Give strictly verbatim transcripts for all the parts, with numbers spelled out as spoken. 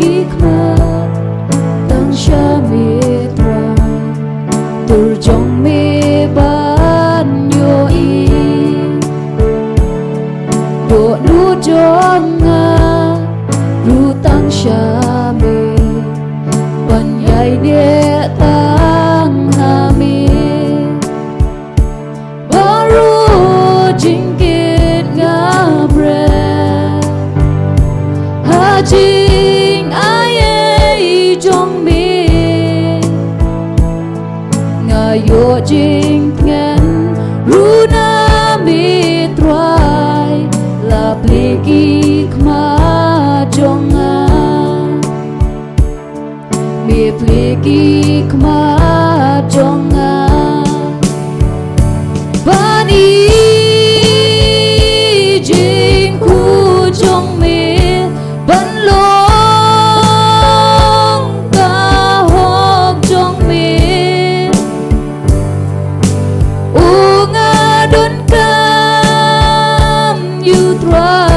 Ikhmat tang sha me Trai, tur jong me ban ïohi. Dohnud jong nga ruh tang sha me, ban ïai neh tang ha me. Baroh jingkit nga breh ha jingaiei jong me. Nga ïoh jingtngen ruh na me Trai, la plie ki khmat jong nga. Me plie ki khmat jong nga ban i jingkhuid jong me, ban long ka hok jong me. O nga donkam ïa u Trai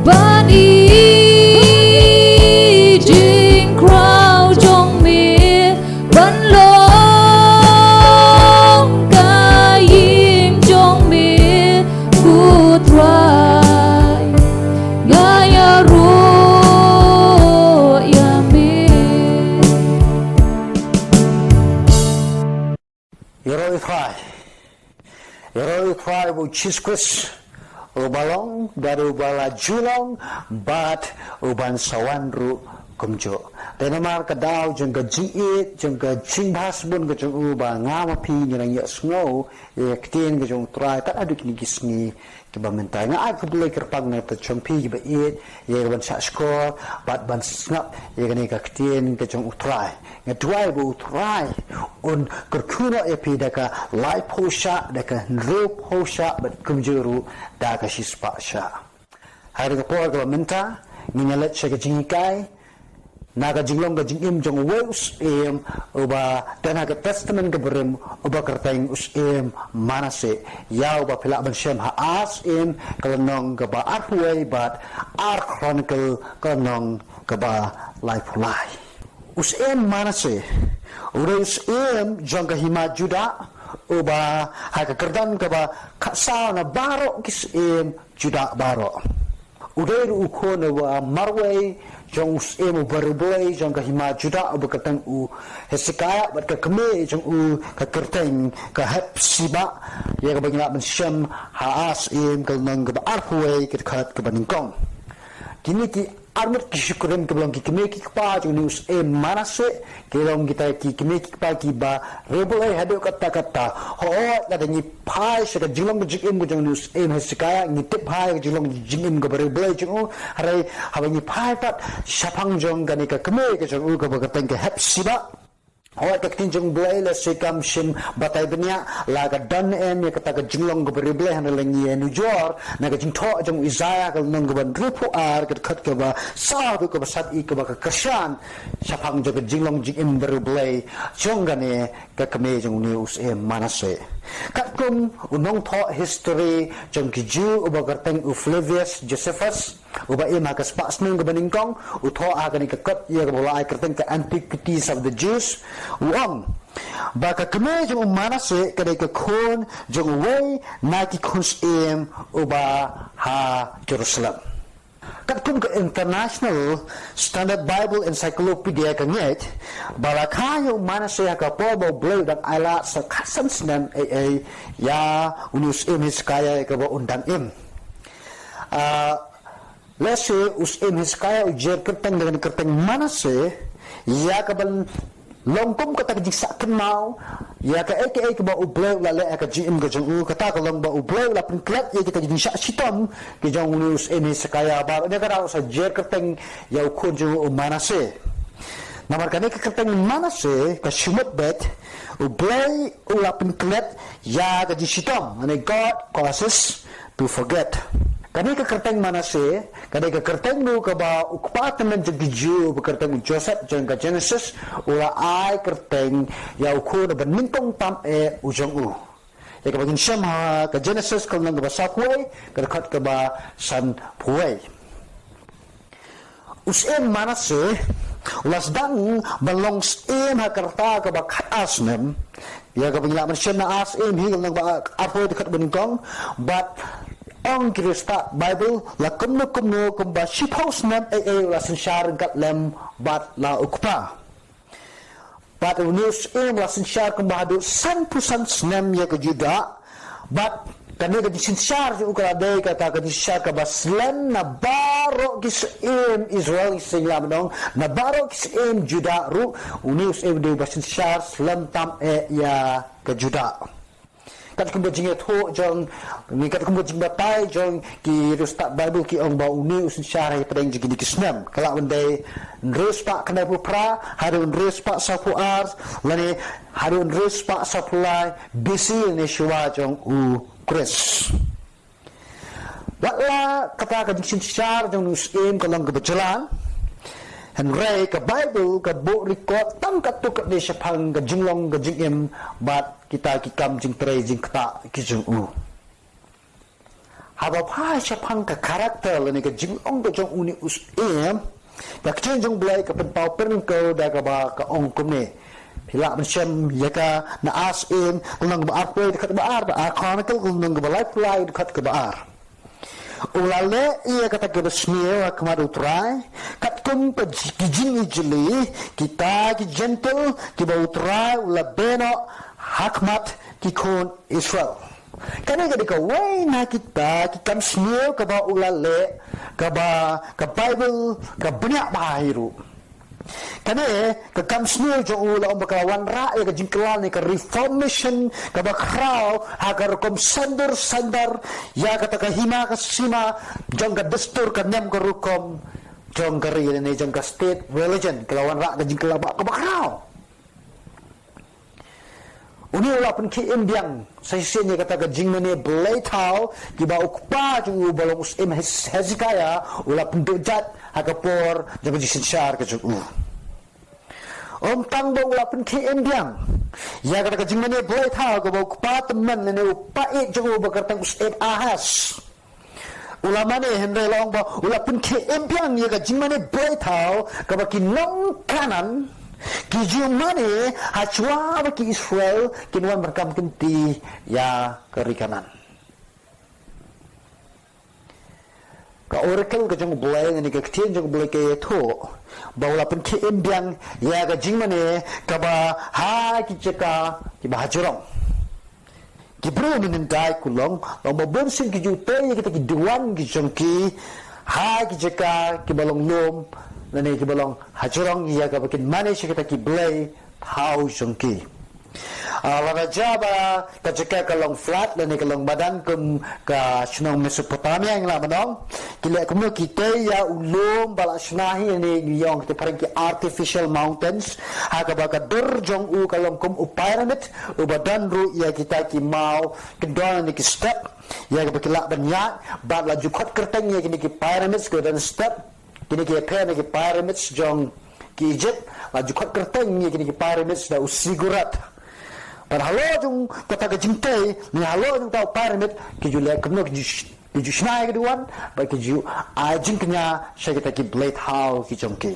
ban i jingkhraw jong me, ban long ka ïing jong me, ko Trai, nga ïaroh ïa me. Ïaroh ïa u Trai. Ïaroh ïa u Trai, u Jisu Khrist, uba long, bad uba la ju long, bad uban sa wan ruh kumjuh. Te namar ka daw jong ka jingïeit, jong ka jingbha sbun ka jong u, ba nga ma phi ngi nang ïohsngew ïa ka ktien ka jong u Trai tad haduh kine ki sngi kiba mynta. Nga ai khublei kyrpang na ka bynta jong phi kiba ïeit ïa ka ban shahshkor bad ban sngap ïa kane ka ktien ka jong u Trai. Nga duwai ba u Trai un kyrkhu noh ïa phi da ka laiphew shah, da ka hynriewphew shah bad kumjuh ruh da ka shispah shah. Ha kane ka por kaba mynta ngin ïa leit sha ka jinghikai na ka jinglong ka jingim jong uwei u syiem uba don ha ka Testament kaba rim, uba kyrteng u syiem Manasseh. Ïa uba phi lah ban shem ha Ar Syiem ka lynnong kaba arphew wei bad Ar Chronicle ka lynnong kaba laiphew lai. U syiem Manasseh u dei u syiem jong ka hima Judah, uba ha ka kyrdan kaba khatsaw na baroh ki syiem Judah baroh. U dei ruh u khun uba marwei jong u syiem uba riewblei jong ka hima Judah uba kyrteng u Hezekiah, bad ka kmie jong u ka kyrteng ka Hepsiba, ïa kaba ngi lah ban shem ha Ar Syiem ka lynnong kaba arphew wei, ka dkhot kaba nyngkong. Kine ki arngut ki shakri kiba long ki kmie ki kpa jong une u syiem Manasseh, ki long kita ki kmie ki kpa kiba riewblei haduh katta katta. Hooid, lada ngi phai sha ka jinglong ka jingim ka jong une u syiem Hezekiah, ngi tip bha ïa ka jinglong jingim kaba riewblei jong u. Hynrei haba ngi phai pat shaphang jong kane ka kmie ka jong u kaba kyrteng ka Hepsiba, hooid, ka ktien jong u Blei lehse kam shym batai bniah, la ka don em ïa kata ka jinglong kaba riewblei, hynrei lada ngi ïa nujor na ka jingthoh jong u Isaiah ka lynnong kaba hynriewphew ar, ka dkhot kaba saw haduh kaba san, i kaba ka kyrshan shaphang jong ka jinglong jingim ba riewblei jong kane ka kmie jong une u syiem Manasseh. Katkum u nongthoh history jong ki Jiw uba kyrteng u Flavius Josephus, uba im ha ka spah snem kaba nyngkong, u thoh ha kane ka kot ïa kaba la ai kyrteng ka Antiquities of the Jews, u ong ba ka kmie jong u Manasseh ka dei ka khun jong uwei na ki khun syiem uba ha Jerusalem. Katkum ka International Standard Bible Encyclopedia ka ngeit ba la kha ïa u Manasseh ha ka por ba u Blei u dang ailad sa khatsan snem ei ei ïa une u syiem Hezekiah ïa kaba un dang im. Ah, lehse u syiem Hezekiah u jer kyrteng da kane ka kyrteng Manasseh ïa kaban long kum kata ka jingshah kynmaw ïa kaei kaei kaba u Blei u la leh ha ka jingim ka jong u, kata ka long ba u Blei u la pynklet ïa kita ki jingshah shitom ki jong une u syiem Hezekiah, baroh ne ka daw u sa jer kyrteng ïa u khun jong u Manasseh. Namar kane ka kyrteng Manasseh ka shu mut beit, u Blei u la pynklet ïa ka jingshitom, lane God causes to forget. Kane ka kyrteng Manasseh ka dei ka kyrteng ruh kaba u kpa tymmen jong ki Jiw uba kyrteng u Joseph jong ka Genesis u la ai kyrteng ïa u khun uba nyngkong tam eh u jong u. Ïa kaba ngin shem ha ka Genesis ka lynnong kaba saphew wei, ka dkhot kaba sanphew wei. U syiem Manasseh u la sdang ban long syiem ha ka rta kaba khatar snem. Ïa kaba ngi lah ban shem na Ar Syiem hi ka lynnong ba arphew wei, dkhot ba nyngkong. Bad ong ki riewstad Baibl, la kumno kumno kumba shiphew snem ei ei u la synshar ryngkat lem bad la u kpa. Bad une u syiem u la synshar kumba haduh sanphew san snem ïa ka Judah. Bad kane ka jingsynshar jong u ka la dei kata ka jingsynshar kaba slem na baroh ki syiem Israel, ki syiem, la mynta na baroh ki syiem Judah ruh. Une u syiem u dei uba synshar slem tam eh ïa ka Judah. Katkum ka jingïathuh jong, ne katkum ka jingbatai jong ki riewstad Baibl, ki ong ba une u synshar hapdeng jong kine ki snem ka lah ban dei hynriew spah khyndai phew phra haduh hynriew spah sawphew ar, lane haduh hynriew spah sawphew lai B C lane shuwa jong u Khrist. Wat la kata ka jingsynshar jong une u syiem ka long kaba jlan, hynrei ka Baibl ka buh record tang katto katne shaphang ka jinglong, ka jingim bad kita ki kam jingtrei jingktah ki jong u. Haba phai shaphang ka character lane ka jinglong ka jong une u syiem, ka ktien jong U Blei ka pynpaw pynryngkew da kaba ka ong kumne. Phi lah ban shem ïa ka na Ar Syiem ka lynnong ba arphew wei, dkhot ba ar, bad Ar Chronicle ka lynnong kaba laiphew lai, dkhot kaba ar. U la leh ïa kata kaba sniew ha khmat U Trai, katkum ka ji-, ki jingijli, kita ki Jentil kiba U Trai u la beh noh ha khmat ki khun Israel. Kane ka dei kawei na kita ki kam sniew kaba u la leh, kaba ka Baibl ka bniah bha hi ruh. Kane ka kam sniew jong u la ong ba ka la wanrah ïa ka jingkylla ne ka reformation kaba khraw ha ka rukom saiñdur saiñdar ïa kata ka hima ka sima jong ka dustur, ka niam ka rukom jong ka ri ne jong ka state religion. Ka la wanrah ka jingkylla ba kaba khraw. Une u la pynkhie im biang sa shisien ïa kata ka jingmane blei thaw kiba u kpa jong u ba long u syiem Hes-, Hezekiah u la pynduh jait ha ka por jong ka jingsynshar ka jong u. Ym tang ba u la pynkhie im biang ïa kata ka jingmane blei thaw kaba u kpa tymmen lane u kpa ïeit jong u ba kyrteng u syiem Ahaz u la mane, hynrei la ong ba u la pynkhie im biang ïa ka jingmane blei thaw kaba ki nong Kanaan, ki ju mane hashwa ba ki Israel kin wan ban kam kynti ïa ka ri Kanaan. Ka oracle ka jong U Blei, ne ka ktien jong U Blei ka ïathuh ba u la pynkhie im biang ïa ka jingmane kaba ha ki jaka kiba hajrong. Ki briew mynhyndai, ku long, long ba bun sien ki ju tei ïa kita ki duwan ki jong ki ha ki jaka kiba long lum lane kiba long hajrong ïa kaba kin mane sha kita ki blei thaw jong ki. Ah, lada jia ba ka jaka ka long flat lane ka long madan kum ka shnong Mesopotamia, ngi lah ban ong, ki leh kumno? Ki tei ïa u lum ba la shna hi, ne ngi ong ha ka phareng ki artificial mountains, ha kaba ka dur jong u ka long kum u pyramid uba don ruh ïa kita ki maw kyndon ne ki step ïa kaba ki lah ban ïaid. Bad la ju khot kyrteng ïa kine ki pyramids kiba don step, kine ki ïapher ne ki pyramids jong ki Egypt, la ju khot kyrteng ïa kine ki pyramids da u ziggurat. Bad halor jong kata ka jingtei ne halor jong uta u pyramid ki ju leh kumno? Ki ju sh-, ki ju shna ïa ka duwan bad ki ju ai jingkñia sha kita ki blei thaw ki jong ki.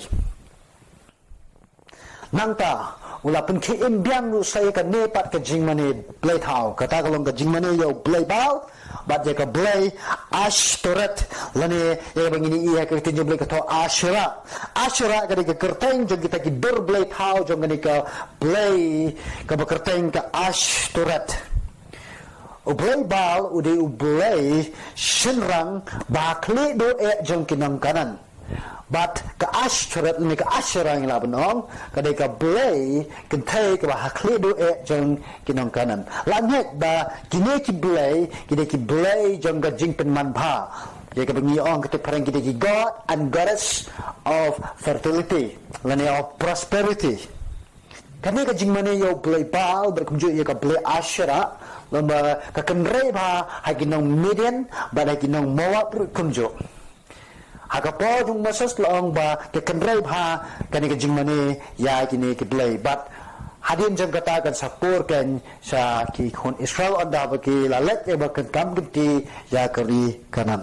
Nangta u la pynkhie im biang ruh sa ïa kane pat ka jingmane blei thaw, kata ka long ka jingmane ïa u blei Baal bad ïa ka blei Ashtoreth, lane ïa kaba ngin ïohi ha ka ktien jong U Blei ka thoh Asherah. Asherah ka dei ka kyrteng jong kita ki dur blei thaw jong kane ka blei kaba kyrteng ka Ashtoreth. U blei Baal u dei u blei shynrang ba khlieh duh eh jong ki nong Kanaan. Bad ka Ashtoreth ne ka Asherah, ngi lah ban ong, ka dei ka blei kynthei kaba ha khlieh duh eh jong ki nong Kanaan. La ngeit ba kine ki blei ki dei ki blei jong ka jingpynman bha, ïa kaba ngi ong ha ka phareng ki dei ki god and goddess of fertility lane of prosperity. Kane ka jingmane ïa u blei Baal bad kumjuh ïa ka blei Asherah, lada ka kynrei bha ha ki nong Midian bad ha ki nong Moab ruh kumjuh. Ha ka por jong u Moses la ong ba ka kynrei bha kane ka jingmane ïa kine ki blei. Bad Hadien jong kata kan sa pur kein sha ki khun Israel ynda ba ki la leit ïa ba kan kam kynti ïa ka ri Kanaan.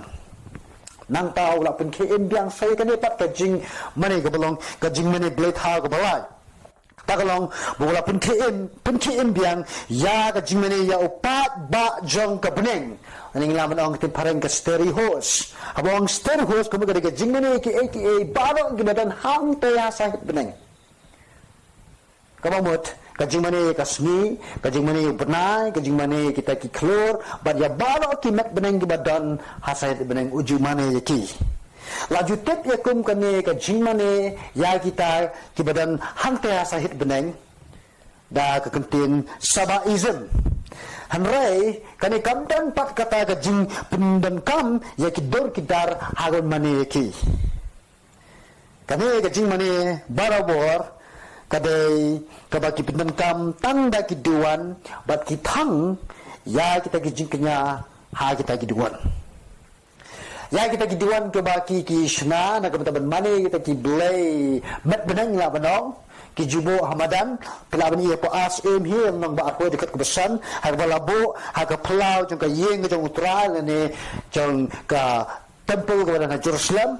Nangta u la pynkhie im biang sa ïa kane pat ka jingmane kaba long ka jingmane blei thaw kaba lai. Kata ka long ba u la pynkhie im, pynkhie im biang ïa ka jingmane ïa u paidbah jong ka bneng. Ngi lah ban ong ka ktien phareng ka stereo host. Haba ong stereo host ka mut ka dei ka jingmane kiei kiei baroh kiba don hangta ha sahit bneng. Kaba mut ka jingmane ïa ka sngi, ka jingmane ïa u bnai, ka jingmane ïa kita ki khlur bad ïa baroh ki met bneng kiba don ha sahit bneng u ju mane ïa ki. La ju tip ïa kum kane ka jingmane ïa kita kiba don hangta ha sahit bneng da ka ktien Sabaism. Hynrei kane kam don pat kata ka jingpyndonkam ïa ki dur ki dar ha ka ban mane ïa ki. Kane ka jingmane barabor ka dei kaba ki pyndonkam tang da ki diwan bad ki thang ïa kita ki jingkñia ha kita ki diwan. Ïa kita ki diwan kiba ki ki shna na ka bynta ban mane kita ki blei met bneng lah ban ong. Ki ju buh ha madan, phi lah ban ïohi ha Ar Syiem hi, lynnong ba arphew dkhot kaba san, ha kaba la buh ha ka phyllaw jong ka ïing jong U Trai lane jong ka temple kaba don ha Jerusalem.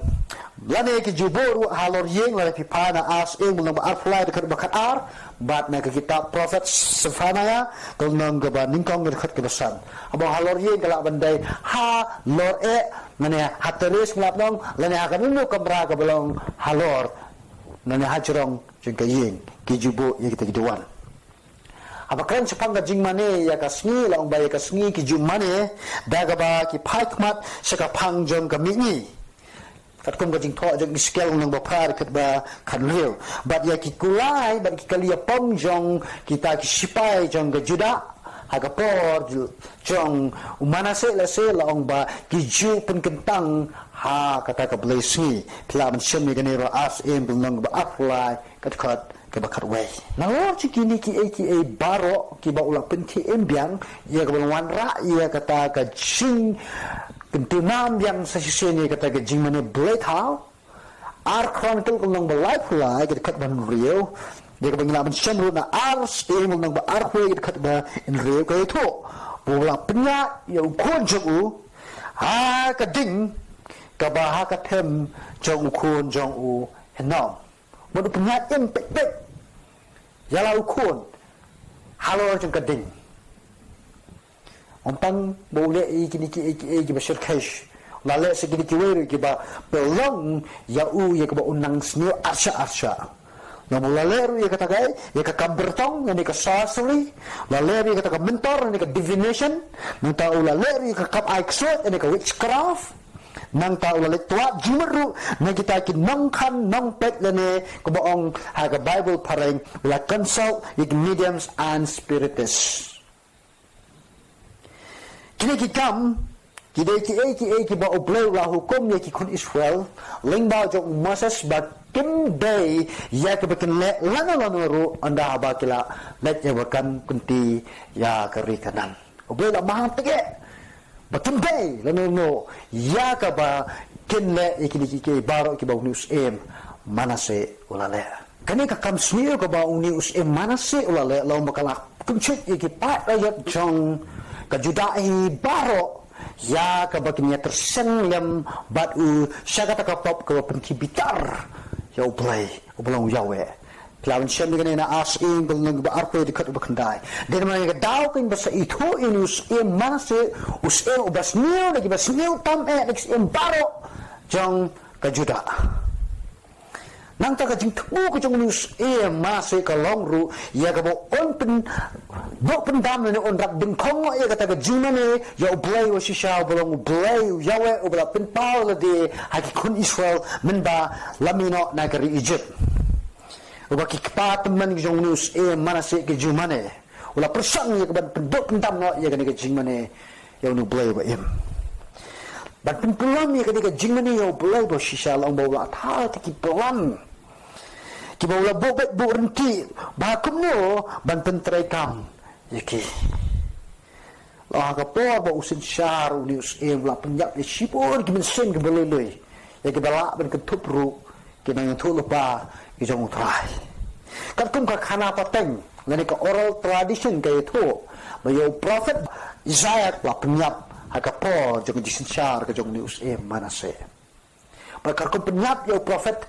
Lane ki ju buh ruh halor ïing, lane phi phai na Ar Syiem lynnong ba arphew lai dkhot ba khatar, bad na ka kitab prophet Sephaniah ka lynnong kaba nyngkong dkhot kaba san. Haba halor ïing ka lah ban dei halor eh, lane ha terrace ngi lah ban ong, lane ha kano kano kamra kaba long halor, lane hajrong jong ka ïing ki ju buh ïa kita ki diwan. Haba kren shaphang ka jingmane ïa ka sngi, la ong ba ïa ka sngi ki ju mane da kaba ki phai khmat sha ka phang jong ka mihngi. Katkum ka jingthoh jong Esekiel lynnong ba phra dkhot ba khathynriew. Bad ïa ki kulai bad ki kali ïapong jong kita ki sipai jong ka Judah ha ka por jong u Manasseh lehse la ong ba ki ju pynkyntang ha kata ka blei sngi. Phi lah ban shem ïa kane ruh ha Ar Syiem lynnong ba arphew lai ka dkhot kaba khatwei. Nalor jong kine kiei kiei baroh kiba u la pynkhie im biang ïa ka ban wanrah ïa kata ka jingpyntynnam biang sa shisien ïa kata ka jingmane blei thaw. Ar Chronicle ka lynnong ba laiphew lai ka dkhot ba hynriew. Ïa kaba ngi lah ban shem ruh na Ar Syiem ka lynnong ba arphew ka dkhot ba hynriew ka ïathuh ba u la pynïaid ïa u khun jong u ha ka ding kaba ha ka them jong u khun jong u Hinnom. Bad u pynïaid im peit peit ïa la u khun halor jong ka ding. Ym tang ba u leh ïa kine kiei kiei kiba shyrkhei, u la leh sa kine kiwei ruh kiba pynlong ïa u ïa kaba u nang sniew arshah arshah. Naba u la leh ruh ïa kata ka, ïa ka kam byrtong, ïa ka sorcery, u la leh ruh ïa kata ka myntor, ïa ka divination, nangta u la leh ruh ïa ka kam ai ksuid, ïa ka witchcraft. Nangta u la leit twad jingmut ruh na kita ki nongkhan nongpeit lane kaba ong ha ka Bible phareng u la consult with mediums and spiritists. Kine ki kam ki dei kiei kiei kiba U Blei u la hukum ïa ki khun Israel lyngba jong u Moses ba kim dei ïa kiba kin leh lano lano ruh ynda haba ki la leit ïa ba kam kynti ïa ka ri Kanaan. U Blei u la maham tyrkhong ba kim dei lano lano ïa kaba kin leh ïa kine kiei kiei baroh kiba une u syiem Manasseh u la leh. Kane ka kam sniew kaba une u syiem Manasseh u la leh, la ong ba ka la kynshit ïa ki paid raiot jong ka Judah hi baroh ïa kaba kin ïa tyrseng lem bad u sha kata ka pop kaba pynkhie bitar ïa U Blei uba long u Yahweh. Phi lah ban shem ïa kane na Ar Syiem ka lynnong ba arphew dkhot ba khyndai. Dei namar ïa ka daw kane ba sa ithuh ïa une u syiem Manasseh, u syiem uba sniew na kiba sniew tam eh na ki syiem baroh jong ka Judah. Nangta ka jingthmu ka jong une u syiem Manasseh ka long ruh ïa kaba un pynduh pyndam lane un rap dyngkhong ïa kata ka jingmane ïa U Blei wa shisha uba long U Blei u Yahweh uba la pynpaw lade ha ki khun Israel mynba la mih noh na ka ri Egypt. Uba ki kpa tymmen ki jong une u syiem Manasseh ki ju mane. U la pyrshang ïa ka ban pynduh pyndam noh ïa kane ka jingmane ïa une U Blei ba im. Ban pynpulom ïa kane ka jingmane ïa U Blei ba shisha la ong ba u la thaw ïa ki plan kiba u la buh beit buh ryntih ba kumno ban pyntreikam ïa ki. La ha ka por ba u synshar une u syiem u la pynïap ïa shibun ki mynsiem kiba lui lui ïa kiba lah ban kynthup ruh ki nongïathuhlypa ki jong U Trai. Katkum ka khana pateng Lane ka oral tradition ka ïathuh ba ïa u prophet Isaiah la pynïap ha ka por jong ka jingsynshar ka jong une u syiem Manasseh. Bad ka rukom pynïap ïa u prophet,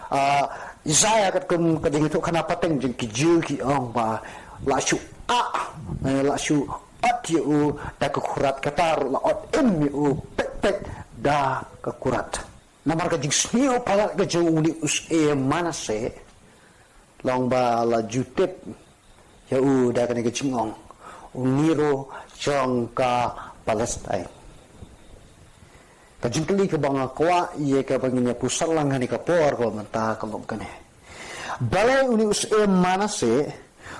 ah, Isaiah, katkum ka jingïathuhkhana pateng jong ki Jiw, ki ong ba la shu ah, eh, la shu ot ïa u da ka kurat, kata ruh la ot im ïa u peit peit da ka kurat. Namar ka jingsniew palat ka jong une u syiem Manasseh, long ba la ju tip ïa u da kane ka jingong, u Nero jong ka Palestine. Ka jingkylli kaba nga kwah ïa kaba ngin ïa pyrshang lang ha kane ka por kaba mynta ka long kane: Balei une u syiem Manasseh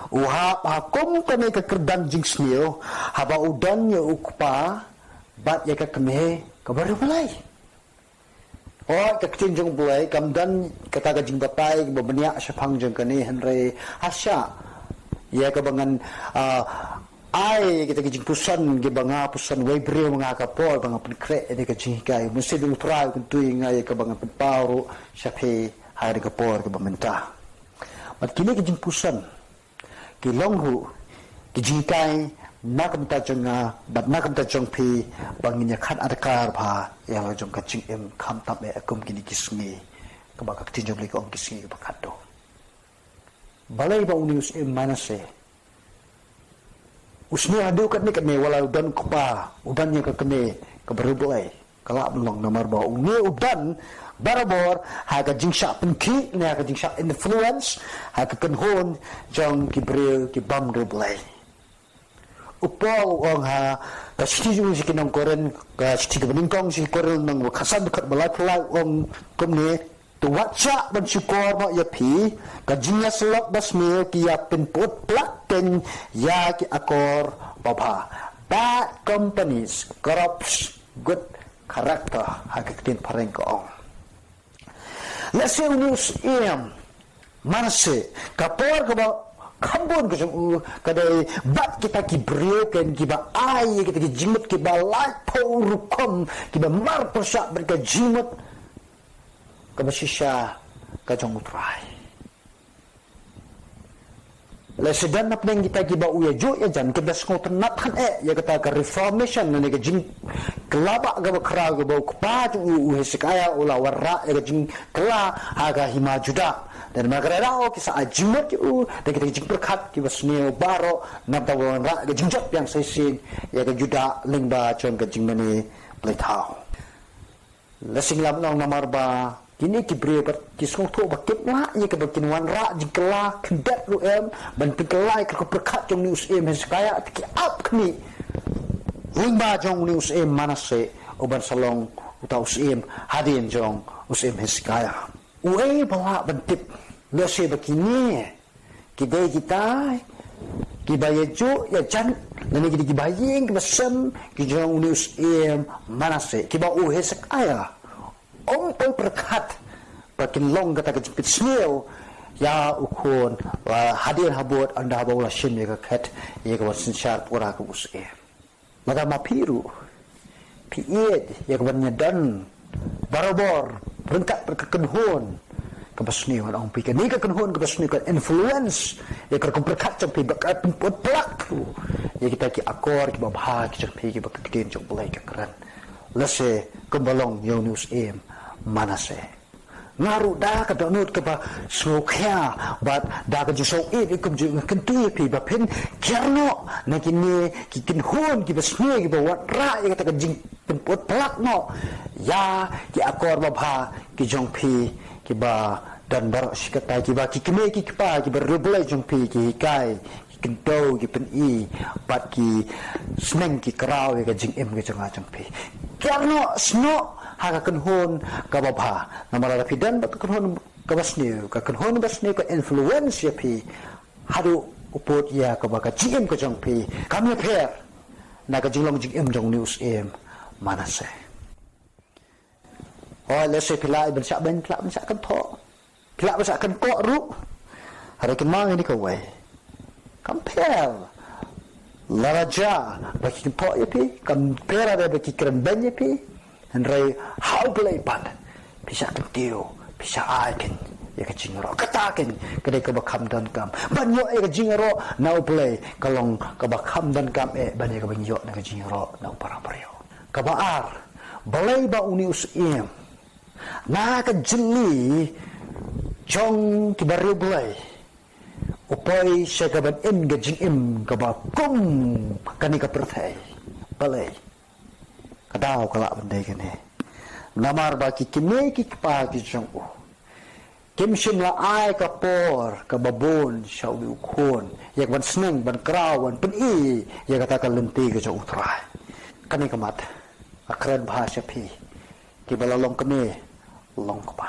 u hap ha kum kane ka kyrdan jingsniew haba u don ïa u kpa bad ïa ka kmie kaba riewblei? Hooid, ka ktien jong U Blei kam don kata ka jingbatai kaba bniah shaphang jong kane, hynrei harsha ïa kaba ngan, ah, ai kita ki jingpuson kiba nga puson wei briew ma nga ha ka por ba nga pynkhreh ïa ka jinghikai, mynta U Trai u kyntu ïa nga ïa kaba ngan pynpaw ruh sha phi ha kane ka por kaba mynta. Bad kine ki jingpuson ki long ruh ki jinghikai na ka bynta jong nga bad na ka bynta jong phi, ba ngin ïa khang adkar bha ïa la jong ka jingim, khamtam eh kum kine ki sngi kaba ka ktien jong U Blei ka ong ki sngi kaba khadduh. Balei ba une u syiem Manasseh u sniew haduh katne katne, wat la u don u kpa, u don ïa ka kmie kaba riewblei? Ka lah ban long namar ba une u don barabor ha ka jingshah pynkhih ne ha ka jingshah influence ha ka kynhun jong ki briew ki bym riewblei. U Paul u ong ha ka shithi jong u sha ki nong Korinth, ka shithi kaba nyngkong sha ki Korinth, lynnong ba khatsan, dkhot ba laiphew lai, u ong kumne: To wat shah ban shukor noh ïa phi, ka jingïasyllok basniew ki ïa pynput plak keiñ ïa ki akor babha. Bad companies corrupts good character, ha ka ktien phareng ka ong. Lehse une u syiem Manasseh, ka por kaba kham bun ka jong u ka dei bad kita ki briew keiñ kiba ai ïa kita ki jingmut kiba laiphew rukom, kiba mar pyrshah bad ka jingmut kaba shisha ka jong U Trai. Lehse don napdeng kita kiba u ïajuh ïajan, kiba sngewtynnat than eh ïa kata ka reformation, lane ka jingkylla ba kaba khraw kaba u kpa jong u, u Hezekiah u la wanrah ïa ka jingkylla ha ka hima Judah. Te namar kata daw ki sa ai jingmut ïa u da kita ki jingpyrkhat kiba sniew baroh, naba u wanrah ïa ka jingjot biang sa shisien ïa ka Judah lyngba jong ka jingmane blei thaw. Lehse ngi lah ban ong namar ba kine ki briew pat ki sngewthuh ba kim lah ïa kaba kin wanrah jingkylla khyndiat ruh em, ban pynkylla ïa ka rukom pyrkhat jong une u syiem Hezekiah, te ki ap khmih lyngba jong une u syiem Manasseh, u ban sa long uta u syiem hadien jong u syiem Hezekiah. Uei ba lah ban tip lehse ba kine ki dei kita kiba ïajuh ïajan, lane ki dei kiba ïeng kiba sem ki jong une u syiem Manasseh, kiba u Hezekiah um poi pyrkhat ba kin long kata ka jingpynsniew ïa u khun, ba hadien habud, ynda haba u la shim ïa ka khet ïa ka ban synshar pura kum u syiem. Lada ma phi ruh phi ïeit ïa ka ban ïadon barabor ryngkat bad ka kynhun kaba sniew, ngan ong phi, kane ka kynhun kaba sniew kan influence ïa ka rukom pyrkhat jong phi, ba ka pynput plak through ïa kita ki akor kiba bha ki jong phi, kiba ka ktien jong U Blei ka kren. Lehse kumba long ïa une u syiem Manasseh. Nga ruh da ka dohnud kaba sngewkhia bad da ka jingsngewsih kum ju nga kyntu ïa phi ba phin kiar noh na kine ki kynhun kiba sniew kiba wanrah ïa kata ka jingpynput plak noh ïa ki akor babha ki jong phi, kiba don baroh shi katta, kiba ki kmie ki kpa kiba riewblei jong phi ki hikai, ki kyntu, ki pyni bad ki sneng ki kraw ïa ka jingim ka jong nga jong phi. Kiar noh, snoh ha ka kynhun kaba bha. Namar lada phi don bad ka kynhun kaba sniew, ka kynhun ba sniew ka influence ïa phi haduh u pud ïa kaba ka jingim ka jong phi kam ïapher na ka jinglong jingim jong une u syiem Manasseh. Hooid, lehse phi lah ban shah beiñ, phi lah ban shah kynthoh, phi lah ban shah kynkoh ruh. Hynrei kynmaw ïa kane kawei: kam pher lada jia ba ki kynthoh ïa phi, kam pher lada ba ki kren beiñ ïa phi. Hynrei ha U Blei pat phi shah kyntiew, phi shah ai keiñ ïa ka jingïaroh. Kata ka dei kaba kham donkam. Ban ïoh ïa ka jingïaroh na U Blei ka long kaba kham donkam eh ban ïa kaba ngi ïoh na ka jingïaroh na u para briew. Kaba ar, balei ba une u Syiem na ka jylliew jong ki bariewblei u poi sha ka ban im ka jingim kaba kum kane ka pyrthei? Balei? Ka daw ka lah ban dei kane. Namar ba ki kmie ki kpa ki jong u kim shym la ai ka por kaba bun sha une u khun ïa ka ban sneng ban kraw ban pyni ïa kata ka lynti ka jong U Trai. Kane ka mat ka kren bha sha phi kiba la long kmie long kpa.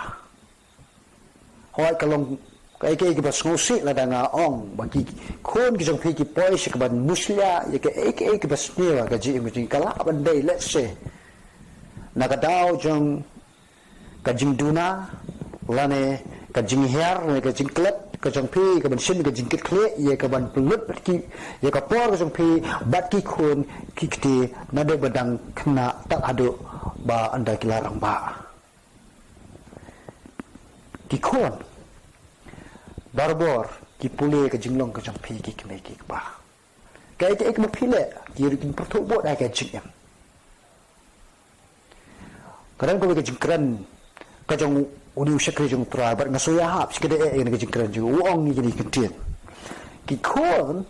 Hooid, ka long kaei kaei kaba sngewsih lada nga ong ba ki khun ki jong phi ki poi sha ka ban mushlia ïa kaei kaei kaba sniew ha ka jingim ka jong ki. Ka lah ban dei, let's say, na ka daw jong ka jingduna lane ka jinghiar lane ka jingklet ka jong phi ka ban shim ka jingkitkhlieh ïa ka ban pynlut bad ki, ïa ka por ka jong phi bad ki khun ki kti, naduh ba dang khynnah tad haduh ba ynda ki la rangbah. Ki khun barabor ki pule ka jinglong ka jong phi ki kmie ki kpa. Kaei kaei kaba phi leh ki ruh kin pyrthuh bud ha ka jingim. Ka don kawei ka jingkren ka jong une u shakri jong U Trai bad nga sngewhap shikatdei ïa kane ka jingkren jong u, u ong ïa kine ki ktien. Ki khun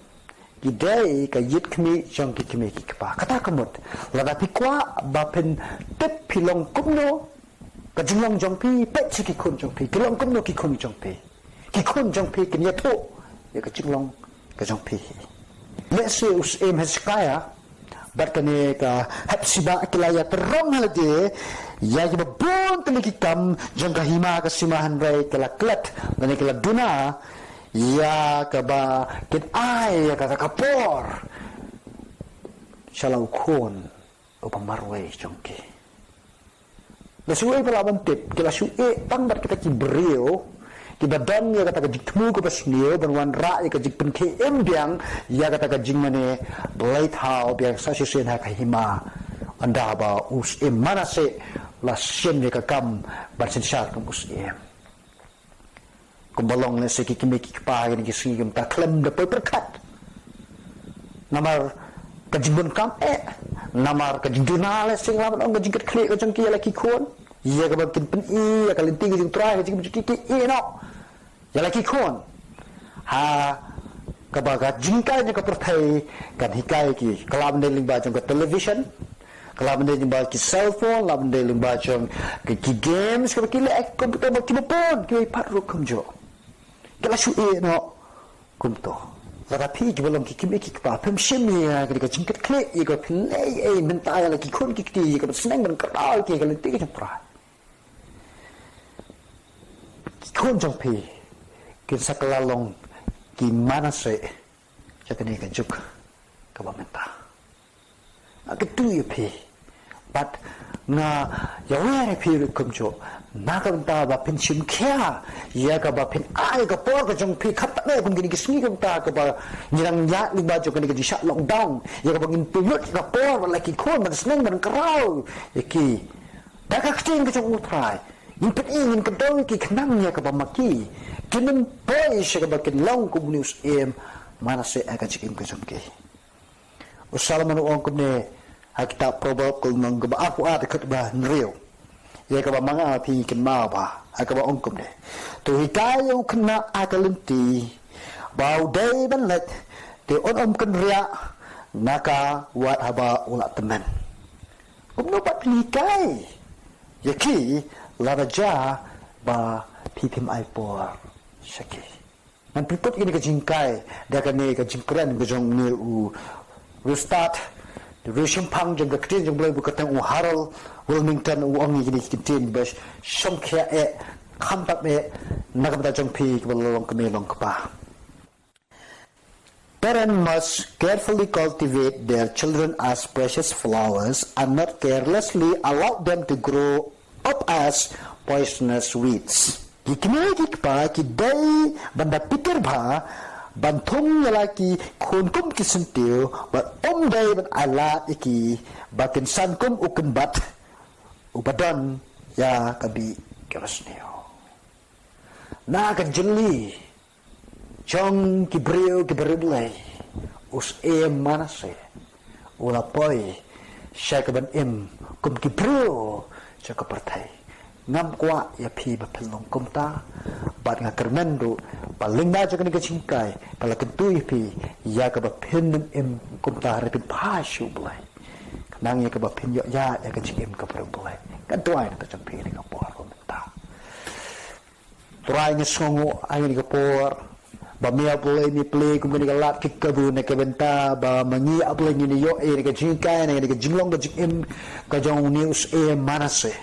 ki dei ka ïit khmih jong ki kmie ki kpa. Kata ka mut lada phi kwah ba phin tip phi long kumno ka jinglong jong phi, peit sha ki khun jong phi, ki long kumno ki khun jong phi. Ki khun jong phi kin ïathuh ïa ka jinglong ka jong phi. Lehse u Syiem Hezekiah bad kane ka Hepsiba ki la ïatrong ha lade ïa kiba bun tylli ki kam jong ka hima ka sima, hynrei ki la klet lane ki la duna ïa kaba kin ai ïa kata ka por sha la u khun uba marwei jong ki. La shu ïeh ba lah ban tip, ki la shu ïeh tang bad kita ki briew kiba don ïa kata ka jingthmu kaba sniew ban wanrah ïa ka jingpynkhie im biang ïa kata ka jingmane blei thaw biang sa shisien ha ka hima, ynda ba u Syiem Manasseh la shim ïa ka kam ban synshar kum u syiem. Kumba long lehse ki kmie ki kpa kine ki sngi kumta khlem da poi pyrkhat. Namar ka jingbun kam eh, namar ka jingduna lehse nga lah ban ong ka jingkitkhlieh ka jong ki ïa la ki khun. Ïa kaba kin pyni ïa ka lynti ka jong U Trai ka jingim jong ki, ki ïeh noh ïa la ki khun. Ha kaba ka jinghikai na ka pyrthei kan hikai ki, ka lah ban dei lyngba jong ka television, ka lah ban dei lyngba ki cellphone, lah ban dei lyngba jong ki, ki games, kaba ki leh, eh, computer, ba kiba bun kiwei pat ruh kumjuh. Ki la shu ïeh noh kumto. Lada phi kiba long ki kmie ki kpa phim shim ïa kane ka jingkitkhlieh ïa kaba phin leh ei ei mynta ïa la ki khun ki kti ïa kaba sneng ban kynmaw ïa ka lynti ka jong U Trai, ki khun jong phi kin sa kylla long ki Manasseh ïa kane ka juk kaba mynta. Nga kyntu ïa phi bad nga ïawer ïa phi ruh kumjuh na ka bynta ba phin shim khia ïa kaba phin ai ka por ka jong phi, khamtam eh kum kine ki sngi kumta kaba ngi dang ïaid lyngba jong kane ka jingshah lockdown, ïa kaba ngin pynlut ïa ka por bad la ki khun ban sneng ban kraw ïa ki da ka ktien ka jong U Trai. Ngin pyni, ngin kdew ïa ki khnang ïa kaba ma ki kin ym poi sha kaba kin long kum une u Syiem Manasseh ha ka jingim ka jong ki. U Solomon u ong kumne ha kitab Proverb ka lynnong kaba arphew ar, dkhot ba hynriew, ïa kaba ma nga ma phi ngi kynmaw bha, ha kaba ong kumne: To hikai ïa u khynnah ha ka lynti ba u dei ban leit, te un ym kynriah na ka wat haba u la tymmen. Kumno pat phin hikai ïa ki lada jia ba phi phim ai por sha ki? Ngan pynkut ïa kane ka jinghikai da kane ka jingkren ka jong une u riewstad, u riewshemphang jong ka ktien jong U Blei, ba kyrteng u Harold Willmington, u ong ïa kine ki ktien ba shongkhia eh, khamtam eh na ka bynta jong phi kiba la long kmie long kpa. Parents must carefully cultivate their children as precious flowers and not carelessly allow them to grow up as poisonous weeds. Ki kmie ki kpa ki dei ban da pyrkhat bha ban thung ïa la ki khun kum ki syntiew, bad ym dei ban ai lad ïa ki ba kin san kum u kynbat uba don ïa ka bih kaba sniew. Na ka jylli jong ki briew ki briew Blei, u syiem Manasseh u la poi sha ka ban im kum ki briew jong ka pyrthei. Ngam kwah ïa phi ba phin long kumta, bad nga kyrmen ruh ba lyngba jong kane ka jinghikai ka la kyntu ïa phi ïa kaba phin nym im kumta, hynrei phin phai sha u Blei, khnang ïa kaba phin ïoh ïa ka jingim ka briew Blei. Nga duwai na ka jong phi ha kane ka por mynta. Trai, nga sngewnguh ha kane ka por ba me, ah Blei, me plie kum kane ka lad ka kabu na ka bynta ba ma ngi, ah Blei, ngin ïoh ïa kane ka jinghikai, na kane ka jinglong ka jingim ka jong une u syiem Manasseh.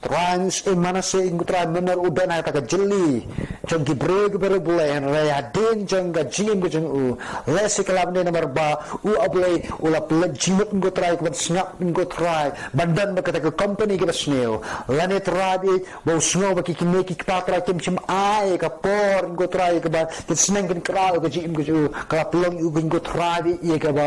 Trai, une u syiem Manasseh, ko Trai, mynta u don ha kata ka jylli jong ki briew ki briew Blei, hynrei hadien jong ka jingim ka jong u, lehse ka la mynne namar ba u, ah Blei, u la pynleit jingmut, ko Trai, ka ban sngap, ko Trai, ban don bad kata ka company kaba sniew. Lane Trai baieit, ba u sngew ba ki kmie ki kpa, Trai, kim shym ai ka por, ko Trai, kaba kin sneng kin kraw ka jingim ka jong u, ka la pynlong ïa u, ko Trai baieit, ïa kaba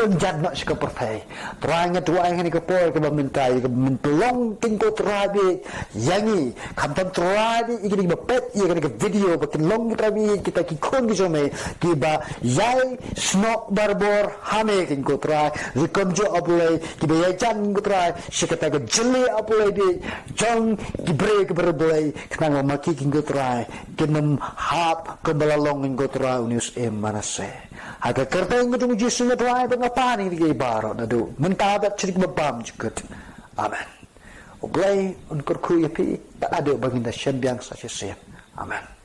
un jan noh sha ka pyrthei. Trai, nga duwai ha kane ka por kaba mynta ïa kaba men pynlong, ko Trai baieit, ïa ngi, khamtam Trai baieit, ïa kine kiba peit ïa kane ka video, ba kin long, ko Trai baieit, kita ki khun ki jong me kiba ïai snoh barabor ha me, ko Trai, ruh kumjuh, ah Blei, kiba ïajan, ko Trai, sha kata ka jylli, ah Blei baieit, jong ki briew ki briew Blei, khnang ba ma ki, ko Trai, kin nym hap kumba la long, ko Trai, une u syiem Manasseh. Ha ka kyrteng ka jong u Jisu nga duwai bad nga pan ïa kine baroh naduh mynta bad sha ki bymjukut. Amen. U Blei un kyrkhu ïa phi, bad haduh ba ngin da shem biang sa shisien. Amen.